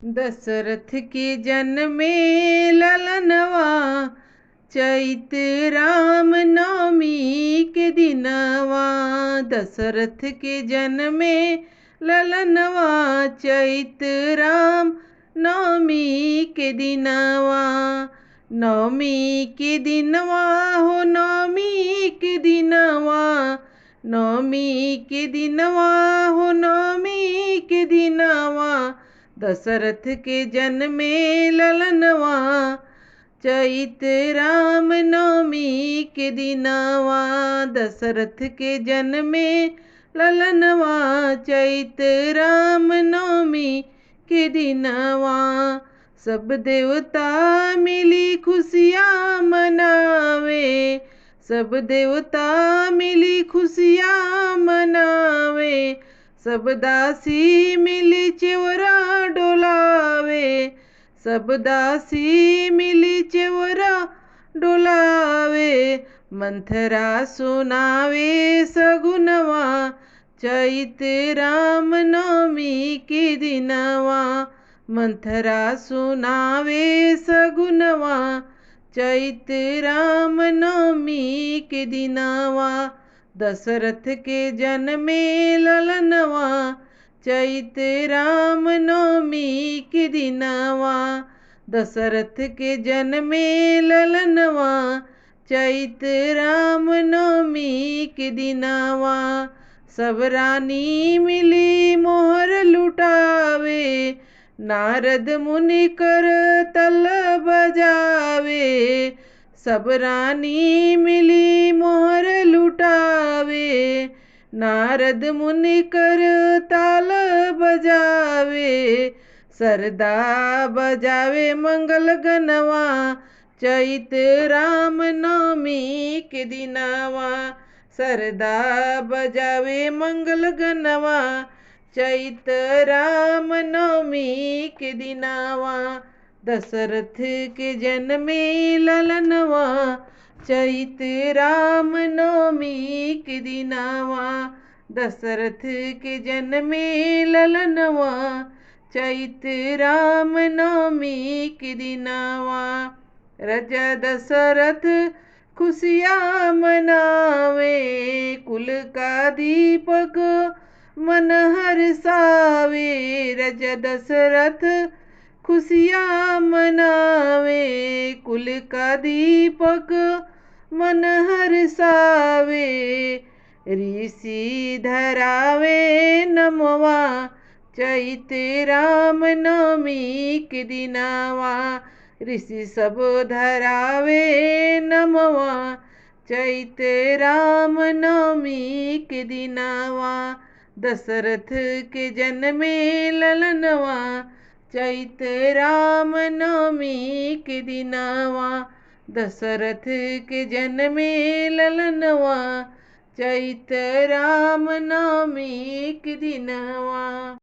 दशरथ के जन्मे ललनवा, चैत राम नवमी के दिनवा। दशरथ के जन्मे ललनवा, चैत राम नवमी के दिनवा। नवमी के दिनवा हो नवमी के दिनवा, नवमी के दिनवा हो नवमी के दिनवा। दशरथ के जन्मे ललनवा, चैत राम नवमी के दिनवा। दशरथ के जन्मे ललनवा, चैत राम नवमी के दिनवा। सब देवता मिली खुशियाँ मनावे, सब देवता मिली खुशियाँ मनावे। सब दासी मिली चेवरा डोलावे, सब दासी मिली चेवरा डोलावे। मंथरा सुनावे सगुनवा, चैत राम नवमी के दिनवा। मंथरा सुनावे सगुनवा, चैत राम नवमी के दिनवा। दशरथ के जन्मे ललनवा, चैत राम नवमी के दिनवा। दशरथ के जन्मे ललनवा, चैत राम नवमी के दिनवा। सब रानी मिली मोहर लुटावे, नारद मुनि कर तल बजावे। सब रानी मिली मोहर लुटावे, नारद मुनि कर ताल बजावे। सरदा बजावे मंगल गनवा, चैत राम नवमी के दिनवा। सरदा बजावे मंगल गनवा, चैत राम नवमी के दिनवा। दशरथ के जन्मे ललनवा, चैत राम नवमी के दिनवा। दशरथ के जन्मे ललनवा, चैत राम नवमी के दिनवा। रजा दशरथ खुशियाँ मनावे, कुल का दीपक मन हरसावे। रजा दशरथ खुशियाँ मनावे, कुल का दीपक मन हरसावे। ऋषि धरावे नमवा, चैत राम नवमी के दिनवा। ऋषि सब धरावे नमवा, चैत राम नवमी के दिनवा। दशरथ के जन्मे ललनवा, चैत राम नवमी के दिनवा। दशरथ के जन्मे ललनवा, चैत राम नवमी के दिनवा।